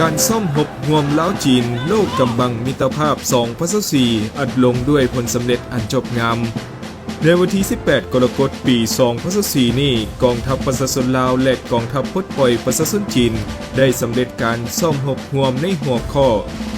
ການຊ້ອມຮົບຮ່ວມລາວ-ຈີນ ໂລກກຳບັງມິດຕະພາບ ສອງພັນຊາວສີ່ ອັດລົງດ້ວຍຜົນສຳເລັດອັນຈອບງາມ. ໃນວັນທີ ສິບແປດ ກໍລະກົດ ປີ ສອງພັນຊາວສີ່ ນີ້, ກອງທັບປະຊາຊົນລາວ ແລະ ກອງທັບປົດປ່ອຍປະຊາຊົນຈີນ ໄດ້ສຳເລັດການຊ້ອມຮົບຮ່ວມໃນຫົວຂໍ້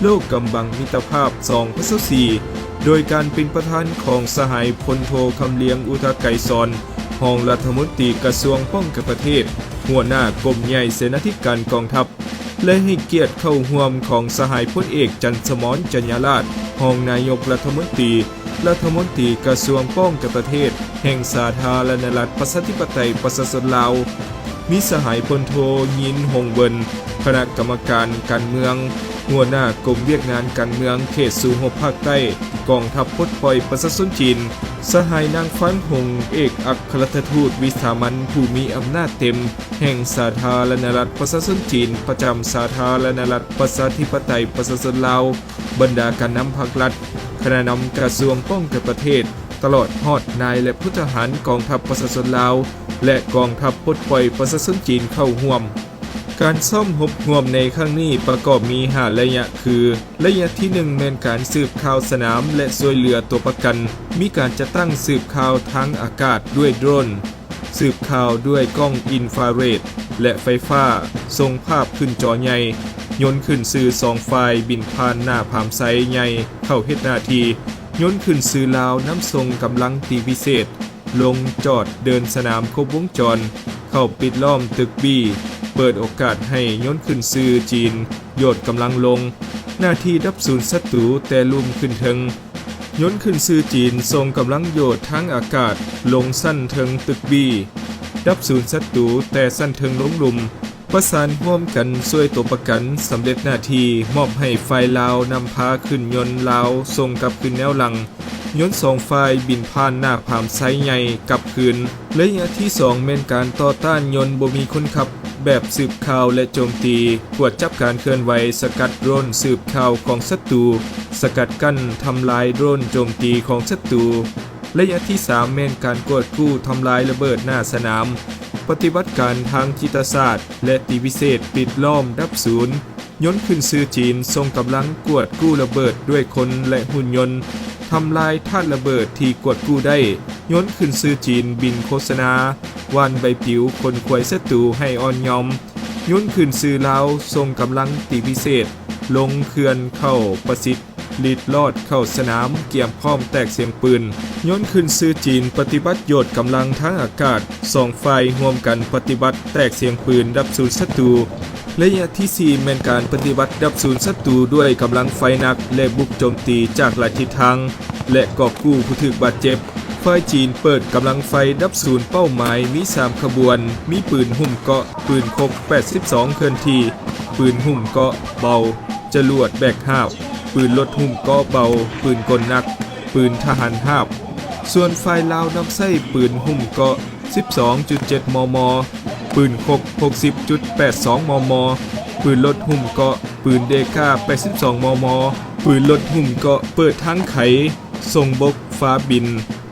ໂລກກຳບັງມິດຕະພາບ ສອງພັນຊາວສີ່ ໂດຍການເປັນປະທານຂອງສະຫາຍພົນໂທ ຄຳລຽງ ອຸທະໄກສອນ ຮອງລັດຖະມົນຕີກະຊວງປ້ອງກັນປະເທດ, ຫົວໜ້າກົມໃຫຍ່ເສນາທິການກອງທັບ ແລະ ໃຫ້ກຽດເຂົ້າຮ່ວມຂອງສະຫາຍພົນເອກ ຈັນສະໝອນ ຈັນຍາລາດ ຮອງນາຍົກລັດຖະມົນຕີ, ລັດຖະມົນຕີກະຊວງປ້ອງກັນປະເທດ ແຫ່ງສາທາລະນະລັດ ປະຊາທິປະໄຕ ປະຊາຊົນລາວ, ມີສະຫາຍພົນໂທ ຍິນ ຫົງເວິນ ຄະນະກຳມະການການເມືອງ, ຫົວໜ້າກົມວຽກງານການເມືອງເຂດສູ້ຮົບພາກໃຕ້ ກອງທັບປົດປ່ອຍປະຊາຊົນຈີນ, ສະຫາຍນາງ ຟານ ຫົງ ເອກອັກຄະລັດຖະທູດວິສາມັນຜູ້ມີອຳນາດເຕັມ ແຫ່ງສາທາລະນະລັດປະຊາຊົນຈີນ ປະຈຳສາທາລະນະລັດ ປະຊາທິປະໄຕ ປະຊາຊົນລາວ, ບັນດາການນຳພັກລັດ, ຄະນະນຳກະຊວງປ້ອງກັນປະເທດ, ຕະຫຼອດຮອດນາຍ ແລະ ພົນທະຫານກອງທັບປະຊາຊົນລາວ ແລະ ກອງທັບປົດປ່ອຍປະຊາຊົນຈີນເຂົ້າຮ່ວມ. ການຊ້ອມຮົບຮ່ວມໃນຄັ້ງນີ້ປະກອບມີຫ້າໄລຍະ ຄື ໄລຍະທີໜຶ່ງ ແມ່ນການສືບຂ່າວສະໜາມ ແລະ ຊ່ວຍເຫຼືອຕົວປະກັນ, ມີການຈັດຕັ້ງສືບຂ່າວທາງອາກາດດ້ວຍໂດຣນ, ສືບຂ່າວດ້ວຍກ້ອງອິນຟາເຣດ ແລະ ໄຟຟ້າ, ສົ່ງພາບຂຶ້ນຈໍໃຫຍ່, ຍົນຂຶ້ນຊື່ສອງຝ່າຍບິນຜ່ານໜ້າພາມໄຊໃຫຍ່ເຂົ້າເຮັດໜ້າທີ່, ຍົນຂຶ້ນຊື່ລາວນຳສົ່ງກຳລັງຕີພິເສດ ລົງຈອດເດີນສະໜາມຄົບວົງຈອນ, ເຂົ້າປິດລ້ອມຕຶກບີ, ເປີດໂອກາດໃຫ້ຍົນຂຶ້ນຊື່ຈີນໂຍດກຳລັງລົງ, ໜ້າທີ່ດັບສູນສັດຕູແຕ່ລຸ່ມຂຶ້ນເທິງ, ຍົນຂຶ້ນຊື່ຈີນສົ່ງກຳລັງໂຍດທາງອາກາດລົງຊັ້ນເທິງຕຶກບີ, ດັບສູນສັດຕູແຕ່ຊັ້ນເທິງລົງລຸ່ມ, ປະສານຮ່ວມກັນຊ່ວຍຕົວປະກັນສຳເລັດໜ້າທີ່, ມອບໃຫ້ຝ່າຍລາວນຳພາຂຶ້ນຍົນລາວສົ່ງກັບຄືນແນວຫຼັງ, ຍົນສອງຝ່າຍບິນຜ່ານໜ້າພາມໄຊໃຫຍ່ກັບຄືນ. ໄລຍະທີສອງ ແມ່ນການຕໍ່ຕ້ານຍົນບໍ່ມີຄົນຂັບແບບສືບຂ່າວ ແລະ ໂຈມຕີ, ກວດຈັບການເຄື່ອນໄຫວ, ສະກັດໂດຣນສືບຂ່າວຂອງສັດຕູ, ສະກັດກັ້ນທຳລາຍໂດຣນໂຈມຕີຂອງສັດຕູ. ໄລຍະທີສາມ ແມ່ນການກວດກູ້ທຳລາຍລະເບີດໜ້າສະໜາມ, ປະຕິບັດການທາງຈິດຕະສາດ ແລະ ຕີພິເສດປິດລ້ອມດັບສູນ, ຍົນຂຶ້ນຊື່ຈີນສົ່ງກຳລັງກວດກູ້ລະເບີດດ້ວຍຄົນ ແລະ ຫຸ່ນຍົນ, ທຳລາຍທາດລະເບີດທີ່ກວດກູ້ໄດ້, ຍົນຂຶ້ນຊື່ຈີນບິນໂຄສະນາ, ຫວ່ານໃບປິວຂົນຂວາຍສັດຕູໃຫ້ອ່ອນຍອມ, ຍົນຂຶ້ນຊື່ລາວສົ່ງກຳລັງຕີພິເສດລົງເຂື່ອນເຂົ້າປະສິດ ລີດລອດເຂົ້າສະໜາມ, ກຽມພ້ອມແຕກສຽງປືນ. ຍົນຂຶ້ນຊື່ຈີນປະຕິບັດໂຍດກຳລັງທາງອາກາດ, ສອງຝ່າຍຮ່ວມກັນປະຕິບັດແຕກສຽງປືນດັບສູນສັດຕູ. ໄລຍະທີສີ່ ແມ່ນການປະຕິບັດດັບສູນສັດຕູດ້ວຍກຳລັງໄຟໜັກ ແລະ ບຸກໂຈມຕີຈາກຫຼາຍທິດທາງ ແລະ ກອບກູ້ຜູ້ຖືກບາດເຈັບ. ຝ່າຍຈີນເປີດກຳລັງໄຟດັບສູນເປົ້າໝາຍມີສາມຂະບວນ, ມີປືນຫຸ້ມເກາະ, ປືນຄົກແປດສິບສອງເຄື່ອນທີ່, ປືນຫຸ້ມເກາະເບົາ, ຈະຫຼວດແບກຫາບ, ປືນລົດຫຸ້ມເກາະເບົາ, ປືນກົນໜັກ, ປືນທະຫານຫາບ. ສ່ວນຝ່າຍລາວນຳໃຊ້ປືນຫຸ້ມເກາະສິບສອງຈຸດເຈັດ ມມ, ປືນຄົກຫົກສິບຈຸດແປດສອງ ມມ, ປືນລົດຫຸ້ມເກາະ, ປືນເດກາແປດສິບສອງ ມມ, ປືນລົດຫຸ້ມເກາະເປີດທາງໄຂ, ສົ່ງບົກຟ້າບິນ,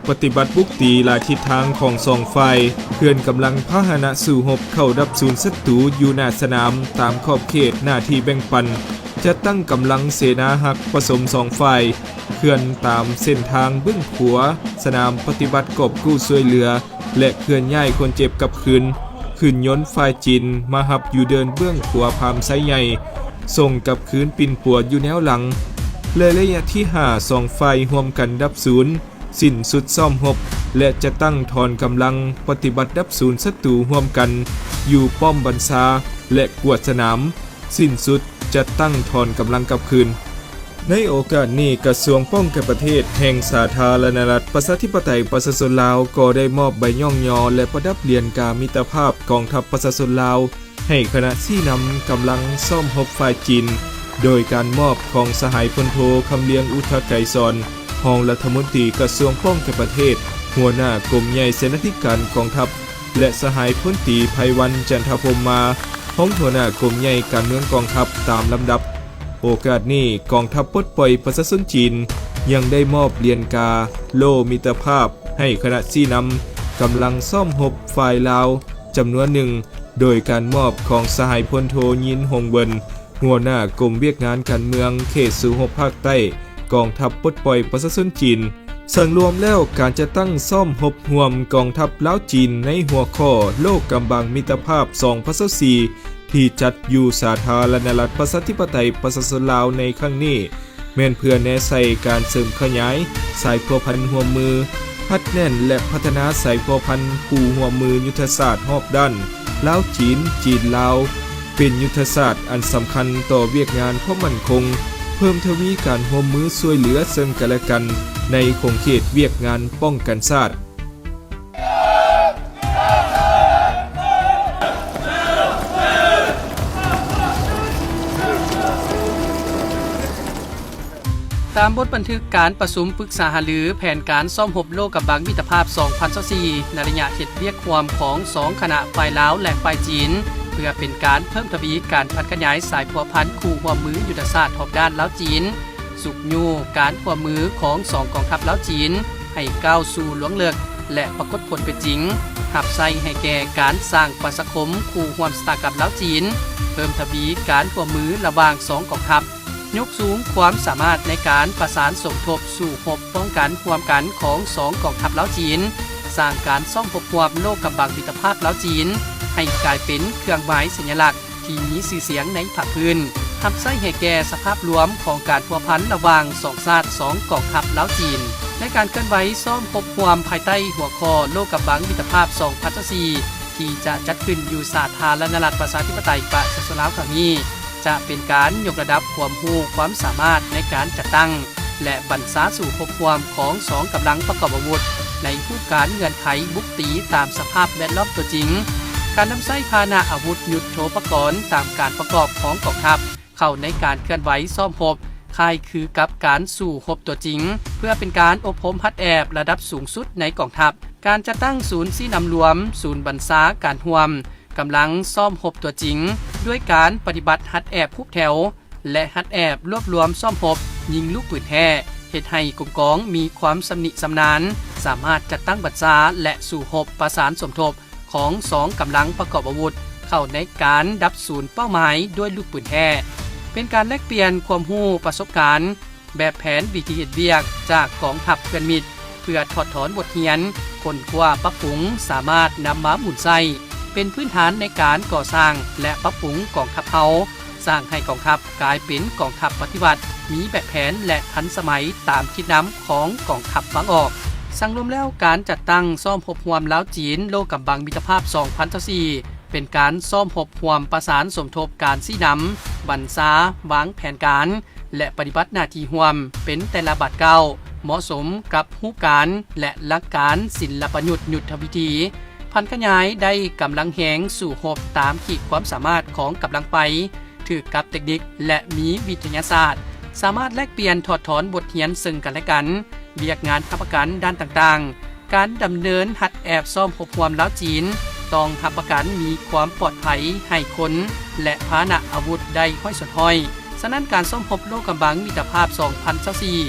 ປະຕິບັດບຸກຕີຫຼາຍທິດທາງຂອງສອງຝ່າຍ, ເຄື່ອນກຳລັງພາຫະນະສູ້ຮົບເຂົ້າດັບສູນສັດຕູຢູ່ໜ້າສະໜາມຕາມຂອບເຂດໜ້າທີ່ແບ່ງປັນ, ຈັດຕັ້ງກຳລັງເສນາຮັກປະສົມສອງຝ່າຍ, ເຄື່ອນຕາມເສັ້ນທາງເບື້ອງຂວາສະໜາມ, ປະຕິບັດກອບກູ້ຊ່ວຍເຫຼືອ ແລະ ເຄື່ອນຍ້າຍຄົນເຈັບກັບຄືນ, ຂຶ້ນຍົນຝ່າຍຈີນມາຮັບຢູ່ເດີ່ນເບື້ອງຂວາພາມໄຊໃຫຍ່, ສົ່ງກັບຄືນປິ່ນປົວຢູ່ແນວຫຼັງ ແລະ ໄລຍະທີຫ້າ ສອງຝ່າຍຮ່ວມກັນດັບສູນ, ສິ້ນສຸດຊ້ອມຮົບ ແລະ ຈັດຕັ້ງຖອນກຳລັງປະຕິບັດດັບສູນສັດຕູຮ່ວມກັນຢູ່ປ້ອມບັນຊາ ແລະ ກວດສະໜາມ, ສິ້ນສຸດຈັດຕັ້ງຖອນກຳລັງກັບຄືນ. ໃນໂອກາດນີ້, ກະຊວງປ້ອງກັນປະເທດແຫ່ງສາທາລະນະລັດ ປະຊາທິປະໄຕ ປະຊາຊົນລາວ ກໍໄດ້ມອບໃບຍ້ອງຍໍ ແລະ ປະດັບຫຼຽນກາມິດຕະພາບກອງທັບປະຊາຊົນລາວ ໃຫ້ຄະນະຊີ້ນຳກຳລັງຊ້ອມຮົບຝ່າຍຈີນ, ໂດຍການມອບຂອງສະຫາຍພົນໂທ ຄຳລຽງ ອຸທະໄກສອນ ຮອງລັດຖະມົນຕີກະຊວງປ້ອງກັນປະເທດ, ຫົວໜ້າກົມໃຫຍ່ເສນາທິການກອງທັບ ແລະ ສະຫາຍພົນຕີ ໄພວັນ ຈັນທະພົມມາ ຮອງຫົວໜ້າກົມໃຫຍ່ການເມືອງກອງທັບຕາມລຳດັບ. ໂອກາດນີ້, ກອງທັບປົດປ່ອຍປະຊາຊົນຈີນ ຍັງໄດ້ມອບຫຼຽນກາໂລ່ມິດຕະພາບໃຫ້ຄະນະຊີ້ນຳກຳລັງຊ້ອມຮົບຝ່າຍລາວ ຈຳນວນໜຶ່ງ, ໂດຍການມອບຂອງສະຫາຍພົນໂທ ຍິນ ຫົງເວິນ ຫົວໜ້າກົມວຽກງານການເມືອງເຂດສູ້ຮົບພາກໃຕ້ ກອງທັບປົດປ່ອຍປະຊາຊົນຈີນ. ສັງລວມແລ້ວ, ການຈັດຕັ້ງຊ້ອມຮົບຮ່ວມກອງທັບລາວຈີນໃນຫົວຂໍ້ໂລກກຳບັງມິດຕະພາບສອງພັນຊາວສີ່ ທີ່ຈັດຢູ່ສາທາລະນະລັດປະຊາທິປະໄຕປະຊາຊົນລາວໃນຄັ້ງນີ້ ແມ່ນເພື່ອແນໃສ່ການເສີມຂະຫຍາຍສາຍພົວພັນຮ່ວມມື, ຮັດແໜ້ນ ແລະ ພັດທະນາສາຍພົວພັນຄູ່ຮ່ວມມືຍຸດທະສາດຮອບດ້ານ ລາວ-ຈີນ, ຈີນ-ລາວ ເປັນຍຸດທະສາດອັນສຳຄັນຕໍ່ວຽກງານຄວາມໝັ້ນຄົງ, ເພີ່ມທະວີການຮ່ວມມືຊ່ວຍເຫຼືອເຊິ່ງກັນແລະກັນໃນຂົງເຂດວຽກງານປ້ອງກັນຊາດ. ຕາມບົດບັນທຶກການປະຊຸມປຶກສາຫາລືແຜນການຊ້ອມຮົບໂລກກຳບັງມິດຕະພາບສອງພັນຊາວສີ່ ໃນໄລຍະເຮັດວຽກຮ່ວມຂອງສອງຄະນະ ຝ່າຍລາວ ແລະ ຝ່າຍຈີນ ເພື່ອເປັນການເພີ່ມທະວີການພັດຂະຫຍາຍສາຍພົວພັນຄູ່ຮ່ວມມືຍຸດທະສາດຮອບດ້ານລາວ-ຈີນ, ຊຸກຍູ້ການຮ່ວມມືຂອງສອງກອງທັບລາວ-ຈີນ ໃຫ້ກ້າວສູ່ລວງເລິກ ແລະ ປາກົດຜົນເປັນຈິງ, ຮັບໃຊ້ໃຫ້ແກ່ການສ້າງປະຊາຄົມຄູ່ຮ່ວມຊະຕາກັບລາວ-ຈີນ, ເພີ່ມທະວີການຮ່ວມມືລະຫວ່າງສອງກອງທັບ, ຍົກສູງຄວາມສາມາດໃນການປະສານສົມທົບສູ້ຮົບປ້ອງກັນຮ່ວມກັນຂອງສອງກອງທັບລາວ-ຈີນ, ສ້າງການຊ້ອມຮົບຮ່ວມໂລກກຳບັງມິດຕະພາບລາວ-ຈີນ ໃຫ້ກາຍເປັນເຄື່ອງໝາຍສັນຍະລັກ ທີ່ມີຊື່ສຽງໃນພາກພື້ນ, ຮັບໃຊ້ໃຫ້ແກ່ສະພາບລວມຂອງການພົວພັນລະຫວ່າງສອງຊາດ, ສອງກອງທັບລາວ-ຈີນ. ໃນການເຄື່ອນໄຫວຊ້ອມຮົບຮ່ວມພາຍໃຕ້ຫົວຂໍ້ໂລກກຳບັງມິດຕະພາບສອງພັນຊາວສີ່ ທີ່ຈະຈັດຂຶ້ນຢູ່ສາທາລະນະລັດປະຊາທິປະໄຕປະຊາຊົນລາວຄັ້ງນີ້ ຈະເປັນການຍົກລະດັບຄວາມຮູ້ຄວາມສາມາດໃນການຈັດຕັ້ງ ແລະ ບັນຊາສູ້ຮົບຮ່ວມຂອງສອງກຳລັງປະກອບອາວຸດ ໃນຮູບການເງື່ອນໄຂບຸກຕີຕາມສະພາບແວດລ້ອມຕົວຈິງ, ການນຳໃຊ້ພາຫະນະອາວຸດຍຸດໂທປະກອນຕາມການປະກອບຂອງກອງທັບ ເຂົ້າໃນການເຄື່ອນໄຫວຊ້ອມຮົບ ຄ້າຍຄືກັບການສູ້ຮົບຕົວຈິງ, ເພື່ອເປັນການອົບຮົມຫັດແອບລະດັບສູງສຸດໃນກອງທັບ, ການຈັດຕັ້ງສູນຊີ້ນຳລວມ, ສູນບັນຊາການຮ່ວມ, ກຳລັງຊ້ອມຮົບຕົວຈິງ ດ້ວຍການປະຕິບັດຫັດແອບຮູບແຖວ ແລະ ຫັດແອບລວບລວມຊ້ອມຮົບຍິງລູກປືນແທ້, ເຮັດໃຫ້ກົມກອງມີຄວາມຊຳນິຊຳນານ, ສາມາດຈັດຕັ້ງບັນຊາ ແລະ ສູ້ຮົບປະສານສົມທົບຂອງສອງກຳລັງປະກອບອາວຸດເຂົ້າໃນການດັບສູນເປົ້າໝາຍດ້ວຍລູກປືນແທ້, ເປັນການແລກປ່ຽນຄວາມຮູ້ປະສົບການ ແບບແຜນວິທີເຮັດວຽກຈາກກອງທັບເພື່ອນມິດ ເພື່ອຖອດຖອນບົດຮຽນ, ຄົ້ນຄວ້າປັບປຸງ, ສາມາດນຳມາໝູນໃຊ້ເປັນພື້ນຖານໃນການກໍ່ສ້າງ ແລະ ປັບປຸງກອງທັບເຮົາ, ສ້າງໃຫ້ກອງທັບກາຍເປັນກອງທັບປະຕິວັດ, ມີແບບແຜນ ແລະ ທັນສະໄໝຕາມທິດນຳຂອງກອງທັບຝັ່ງອອກ. ສັງລວມແລ້ວ, ການຈັດຕັ້ງຊ້ອມຮົບຮ່ວມລາວ-ຈີນ ໂລກກຳບັງມິດຕະພາບສອງພັນຊາວສີ່ ເປັນການຊ້ອມຮົບຮ່ວມປະສານສົມທົບການຊີ້ນຳ, ບັນຊາ, ວາງແຜນການ ແລະ ປະຕິບັດໜ້າທີ່ຮ່ວມເປັນແຕ່ລະບາດກ້າວ ເໝາະສົມກັບຮູບການ ແລະ ຫຼັກການສິນລະປະຍຸດຍຸດທະວິທີ, ຜັນຂະຫຍາຍໄດ້ກຳລັງແຮງສູ້ຮົບຕາມຂີດຄວາມສາມາດຂອງກຳລັງໄປ, ຖືກກັບເຕັກນິກ ແລະ ມີວິທະຍາສາດ, ສາມາດແລກປ່ຽນຖອດຖອນບົດຮຽນເຊິ່ງກັນແລະກັນ, ວຽກງານຮັບປະກັນດ້ານຕ່າງໆ, ການດຳເນີນຫັດແອບຊ້ອມຮົບຮ່ວມລາວ-ຈີນ ຕ້ອງຮັບປະກັນມີຄວາມປອດໄພໃຫ້ຄົນ ແລະ ພາຫະນະອາວຸດໄດ້ຮ້ອຍສ່ວນຮ້ອຍ. ສະນັ້ນ, ການຊ້ອມຮົບໂລກກຳບັງມິດຕະພາບສອງພັນຊາວສີ່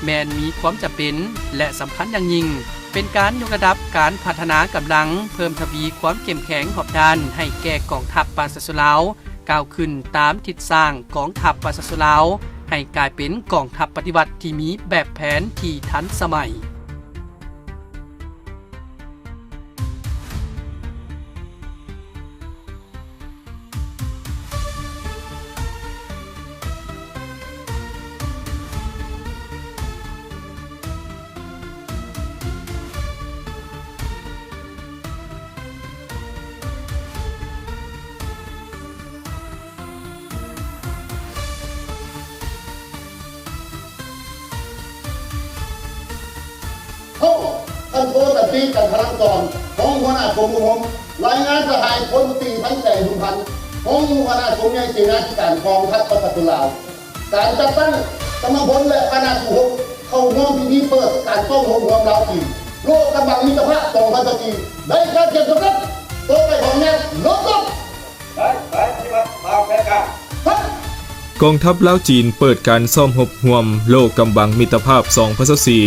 ແມ່ນມີຄວາມຈຳເປັນ ແລະ ສຳຄັນຢ່າງຍິ່ງ, ເປັນການຍົກລະດັບການພັດທະນາກຳລັງ, ເພີ່ມທະວີຄວາມເຂັ້ມແຂງຮອບດ້ານໃຫ້ແກ່ກອງທັບປະຊາຊົນລາວ, ກ້າວຂຶ້ນຕາມທິດສ້າງກອງທັບປະຊາຊົນລາວ ໃຫ້ກາຍເປັນກອງທັບປະຕິວັດທີ່ມີແບບແຜນທີ່ທັນສະໄໝ. ຫ້ອງພັນໂທ ສັນຕິ ຈັນທະລັງກອນ, ຮອງຫົວໜ້າກົມອົບຮົມ, ລາຍງານສະຫາຍພົນຕີ ພັນແສງ ບຸນພັນ, ຮອງຫົວໜ້າກົມໃຫຍ່ເສນາທິການກອງທັບປະຊາຊົນລາວ. ການຈັດຕັ້ງກຳລັງພົນ ແລະ ຄະນະສູ້ຮົບເຂົ້າຮ່ວມພິທີເປີດການຊ້ອມຮົບຮ່ວມລາວ-ຈີນ ໂລກກຳບັງມິດຕະພາບສອງພັນຊາວສີ່ ໄດ້ການກຽມສຳເລັດ. ຕໍ່ໄປຂໍອະນຸຍາດລົງໂທດ. ໄດ້ໄປປະຕິບັດຕາມແຜນການ. ກອງທັບລາວ-ຈີນເປີດການຊ້ອມຮົບຮ່ວມໂລກກຳບັງມິດຕະພາບສອງພັນຊາວສີ່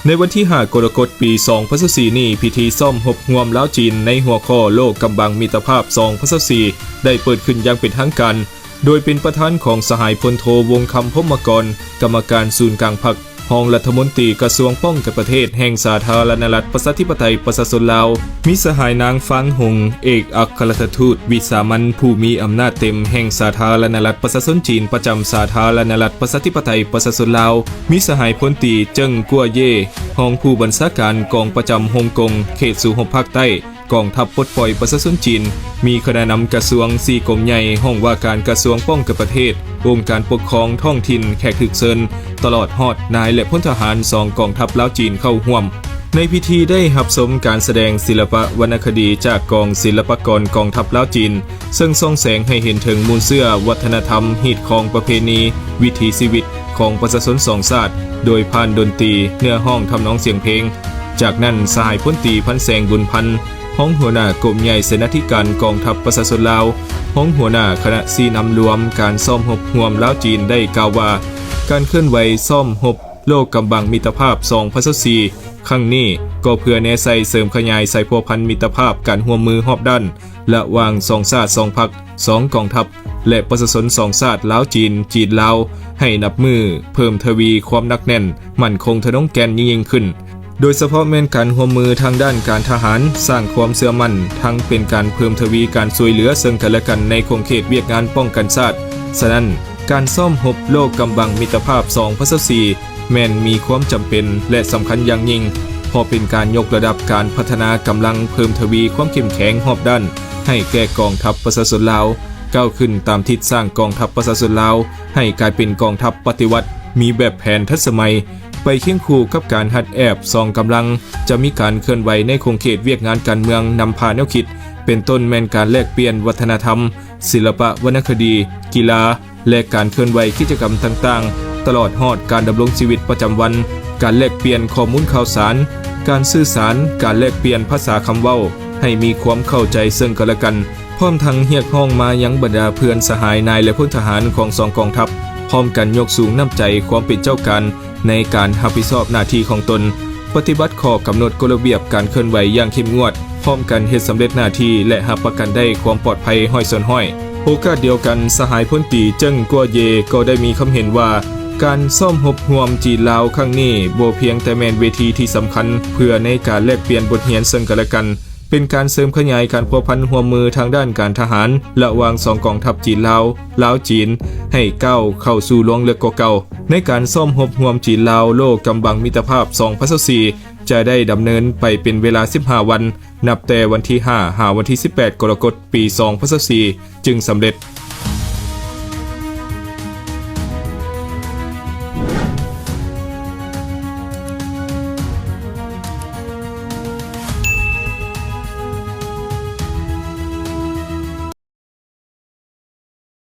ໃນວັນທີຫ້າ ກໍລະກົດ ປີສອງພັນຊາວສີ່ນີ້, ພິທີຊ້ອມຮົບຮ່ວມລາວ-ຈີນໃນຫົວຂໍ້ໂລກກຳບັງມິດຕະພາບສອງພັນຊາວສີ່ ໄດ້ເປີດຂຶ້ນຢ່າງເປັນທາງການ ໂດຍເປັນປະທານຂອງສະຫາຍພົນໂທ ວົງຄຳ ພົມມະກອນ ກຳມະການສູນກາງພັກ, ຮອງລັດຖະມົນຕີກະຊວງປ້ອງກັນປະເທດແຫ່ງສາທາລະນະລັດ ປະຊາທິປະໄຕ ປະຊາຊົນລາວ, ມີສະຫາຍນາງ ຟາງ ຫົງ ເອກອັກຄະລັດຖະທູດວິສາມັນຜູ້ມີອຳນາດເຕັມແຫ່ງສາທາລະນະລັດ ປະຊາຊົນຈີນ ປະຈຳສາທາລະນະລັດ ປະຊາທິປະໄຕ ປະຊາຊົນລາວ, ມີສະຫາຍພົນຕີ ເຈິງ ກົວເຢ ຮອງຜູ້ບັນຊາການກອງປະຈຳຮົງກົງ ເຂດສູ້ຮົບພາກໃຕ້ ກອງທັບປົດປ່ອຍປະຊາຊົນຈີນ, ມີຄະນະນຳກະຊວງ ສີ່ກົມໃຫຍ່, ຫ້ອງວ່າການກະຊວງປ້ອງກັນປະເທດ, ອົງການປົກຄອງທ້ອງຖິ່ນ, ແຂກຖືກເຊີນ, ຕະຫຼອດຮອດນາຍ ແລະ ພົນທະຫານສອງກອງທັບລາວຈີນເຂົ້າຮ່ວມ. ໃນພິທີໄດ້ຮັບຊົມການສະແດງສິລະປະວັນນະຄະດີຈາກກອງສິລະປະກອນກອງທັບລາວຈີນ, ເຊິ່ງສ່ອງແສງໃຫ້ເຫັນເຖິງມູນເຊື້ອວັດທະນະທຳ, ຮີດຄອງປະເພນີ, ວິຖີຊີວິດຂອງປະຊາຊົນສອງຊາດ, ໂດຍຜ່ານດົນຕີ, ເນື້ອຮ້ອງ, ທຳນອງສຽງເພງ. ຈາກນັ້ນ, ສະຫາຍພົນຕີ ພັນແສງ ບຸນພັນ, ຮອງຫົວໜ້າກົມໃຫຍ່ເສນາທິການກອງທັບປະຊາຊົນລາວ, ຮອງຫົວໜ້າຄະນະຊີ້ນຳລວມການຊ້ອມຮົບຮ່ວມລາວຈີນ ໄດ້ກ່າວວ່າ ການເຄື່ອນໄຫວຊ້ອມຮົບໂລກກຳບັງມິດຕະພາບສອງພັນຊາວສີ່ ຄັ້ງນີ້ ກໍເພື່ອແນໃສ່ເສີມຂະຫຍາຍສາຍພົວພັນມິດຕະພາບການຮ່ວມມືຮອບດ້ານ ລະຫວ່າງສອງຊາດສອງພັກ ສອງກອງທັບ ແລະ ປະຊາຊົນສອງຊາດ ລາວ-ຈີນ, ຈີນ-ລາວ ໃຫ້ນັບມື້ເພີ່ມທະວີຄວາມໜັກແໜ້ນ, ໝັ້ນຄົງທະນົງແກ່ນຍິ່ງໆຂຶ້ນ, ໂດຍສະເພາະແມ່ນການຮ່ວມມືທາງດ້ານການທະຫານ, ສ້າງຄວາມເຊື່ອໝັ້ນ, ທັງເປັນການເພີ່ມທະວີການຊ່ວຍເຫຼືອເຊິ່ງກັນແລະກັນໃນຂົງເຂດວຽກງານປ້ອງກັນຊາດ. ສະນັ້ນ, ການຊ້ອມຮົບໂລກກຳບັງມິດຕະພາບສອງພັນຊາວສີ່ ແມ່ນມີຄວາມຈຳເປັນ ແລະ ສຳຄັນຢ່າງຍິ່ງ, ເພາະເປັນການຍົກລະດັບການພັດທະນາກຳລັງເພີ່ມທະວີຄວາມເຂັ້ມແຂງຮອບດ້ານ ໃຫ້ແກ່ກອງທັບປະຊາຊົນລາວ ກ້າວຂຶ້ນຕາມທິດສ້າງກອງທັບປະຊາຊົນລາວ ໃຫ້ກາຍເປັນກອງທັບປະຕິວັດ ມີແບບແຜນທັນສະໄໝ, ໄປຄຽງຄູ່ກັບການຮັດແອບສ່ອງກຳລັງ, ຈະມີການເຄື່ອນໄຫວໃນຂົງເຂດວຽກງານການເມືອງນຳພາແນວຄິດ, ເປັນຕົ້ນແມ່ນການແລກປ່ຽນວັດທະນະທຳ, ສິລະປະວັນນະຄະດີ, ກິລາ ແລະ ການເຄື່ອນໄຫວກິດຈະກຳຕ່າງໆ, ຕະຫຼອດຮອດການດຳລົງຊີວິດປະຈຳວັນ, ການແລກປ່ຽນຂໍ້ມູນຂ່າວສານ, ການສື່ສານ, ການແລກປ່ຽນພາສາຄຳເວົ້າ ໃຫ້ມີຄວາມເຂົ້າໃຈເຊິ່ງກັນແລະກັນ, ພ້ອມທັງຮຽກຮ້ອງມາຍັງບັນດາເພື່ອນສະຫາຍນາຍ ແລະ ພົນທະຫານຂອງສອງກອງທັບ, ພ້ອມກັນຍົກສູງນ້ຳໃຈຄວາມເປັນເຈົ້າການໃນການຮັບຜິດຊອບໜ້າທີ່ຂອງຕົນ, ປະຕິບັດຂໍ້ກຳນົດກົດລະບຽບການເຄື່ອນໄຫວຢ່າງເຂັ້ມງວດ, ພ້ອມກັນເຮັດສຳເລັດໜ້າທີ່ ແລະ ຮັບປະກັນໄດ້ຄວາມປອດໄພຮ້ອຍສ່ວນຮ້ອຍ. ໂອກາດດຽວກັນ, ສະຫາຍພົນຕີ ເຈິງ ກົວເຢ ກໍໄດ້ມີຄຳເຫັນວ່າ ການຊ້ອມຮົບຮ່ວມຈີນ-ລາວຄັ້ງນີ້ ບໍ່ພຽງແຕ່ແມ່ນເວທີທີ່ສຳຄັນເພື່ອໃນການແລກປ່ຽນບົດຮຽນເຊິ່ງກັນແລະກັນ, ເປັນການເສີມຂະຫຍາຍການພົວພັນຮ່ວມມືທາງດ້ານການທະຫານ ລະຫວ່າງສອງກອງທັບຈີນ-ລາວ, ລາວ-ຈີນ ໃຫ້ກ້າວເຂົ້າສູ່ລວງເລິກກວ່າເກົ່າ. ໃນການຊ້ອມຮົບຮ່ວມຈີນ-ລາວ ໂລກກຳບັງມິດຕະພາບສອງພັນຊາວສີ່ ຈະໄດ້ດຳເນີນໄປເປັນເວລາສິບຫ້າວັນ, ນັບແຕ່ວັນທີຫ້າ ຫາວັນທີສິບແປດ ກໍລະກົດ ປີສອງພັນຊາວສີ່ ຈຶ່ງສຳເລັດ.